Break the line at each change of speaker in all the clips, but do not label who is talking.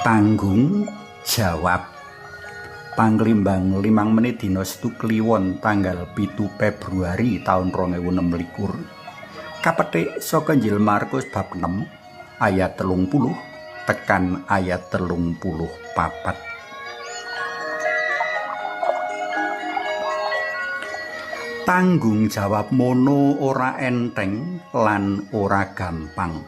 Tanggung jawab. Panglimbang 5 menit dina Setu Kliwon tanggal 7 Februari taun 2026. Kapetik saka Injil Markus bab 6 ayat 30 tekan ayat 34. Tanggung jawab mono ora enteng lan ora gampang.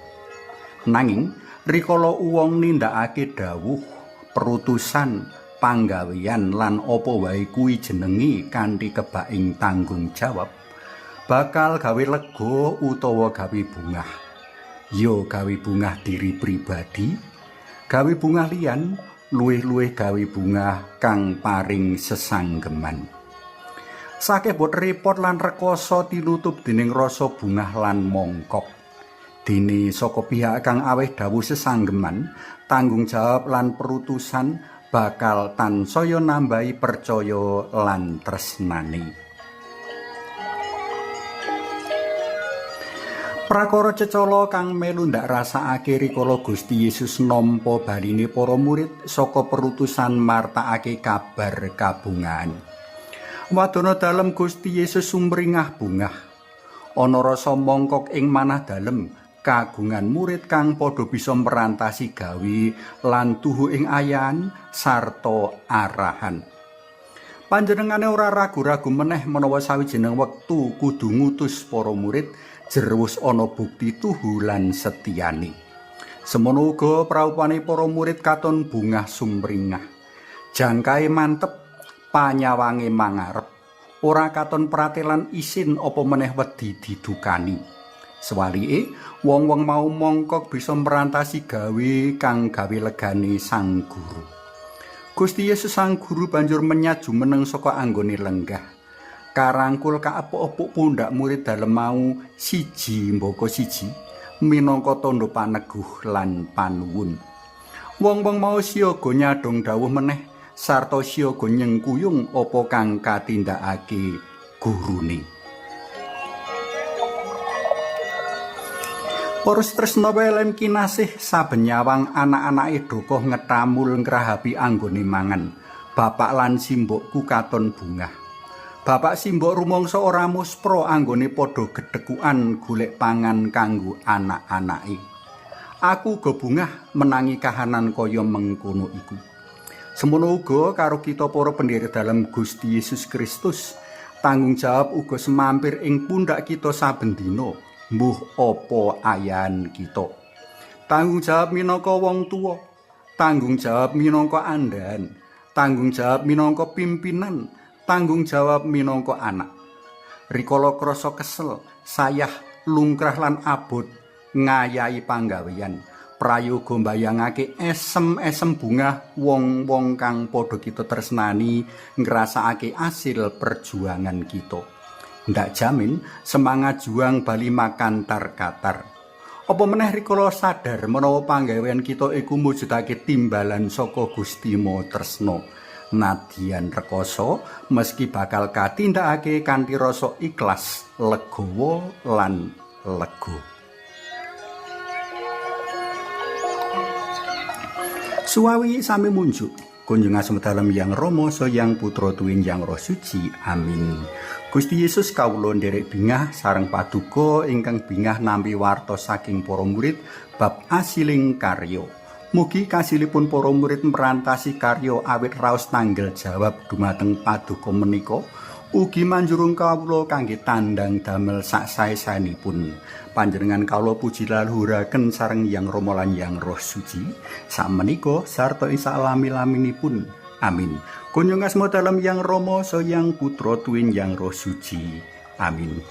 Nanging rikala wong nindakake dawuh, perutusan, panggawean lan apa wae kuwi jenenge kanthi kebaing tanggung jawab, bakal gawe lega utawa gawe bungah. Ya gawe bungah diri pribadi, gawe bungah liyan, luwih-luwih gawe bungah kang paring sesanggeman. Sakeh bot repot lan rekoso tinutup dening rasa bungah lan mongkok. Dene saka pihak kang aweh dawuh sesanggeman, tanggung jawab lan perutusan bakal tansaya nambahi percaya lan tresnane. Prakara cecala kang melu ndak rasakake rikala Gusti Yesus nampa baline para murid saka perutusan martakake kabar kabungahan. Wadana dalem Gusti Yesus sumringah bungah. Ana rasa mongkok ing manah dalem kagungan murid kang padha bisa merantasi gawe lan tuhu ing ayan sarta arahan. Panjenengane ora ragu-ragu meneh menawa sawijining wektu kudu ngutus para murid jerwus ana bukti tuhu lan setiyane. Semono uga praupane para murid katon bungah sumringah. Jangkae mantep, panyawange mangarep. Ora katon pratelan isin apa meneh wedi didukani. Sewalike, wong-wong mau mongkok bisa merantasi gawe kang gawe legane sang guru. Gusti Yesus sang guru banjur menyat jumeneng saka anggone lenggah. Karangkul kaepuk-epuk pundak murid dalem mau siji mbaka siji minangka tandha paneguh lan panuwun. Wong-wong mau siaga nyadhong dawuh meneh sarta siaga nyengkuyung apa kang katindakake gurune. Para tresna welem kinasih saben nyawang anak-anake dokoh ngetamul ngrahapi anggone mangan. Bapak lan simbokku katon bungah. Bapak simbok rumangsa ora muspra anggone padha gedhekuan golek pangan kanggo anak-anake. Aku uga bungah menangi kahanan kaya mengkono iku. Semono uga karo kita para pendherek dalem Gusti Yesus Kristus, tanggung jawab uga semampir ing pundak kita saben dina. Mbuh apa ayan kita. Tanggung jawab minangka wong tuwa, tanggung jawab minangka andhan, tanggung jawab minangka pimpinan, tanggung jawab minangka anak. Rikala krasa kesel, sayah, lungkrah lan abot ngayahi panggawean, prayoga mbayangake esem-esem bungah wong-wong kang padha kita tresnani ngrasakake asil perjuangan kita. Ndak jamin semangat juang bali makantar katar. Apa meneh rikala sadar menawa panggawean kita iku mujudake timbalan saka Gusti Maha Tresna. Nadyan rekoso meski bakal katindakake kanthi rasa ikhlas, legawa lan lega. Suwawi sami munjuk. Kunjung asma dalem Yang Rama Sang Putra tuwin Yang Roh Suci. Amin. Gusti Yesus kawula nderek bingah sareng paduka ingkang bingah nampi warta saking para murid bab asiling karya. Mugi kasilipun para murid merantasi karya awit raos tanggel jawab dumateng paduka menika ugi manjurung kawula kangge tandang damel sak sae-saenipun. Panjenengan kawula puji laluhuraken sareng Yang Rama lan Yang Roh Suci sakmenika sarta ing salami-laminipun. Amin. Kunjung asma dalem Yang Rama Sang Putra tuwin Yang Roh Suci. Amin.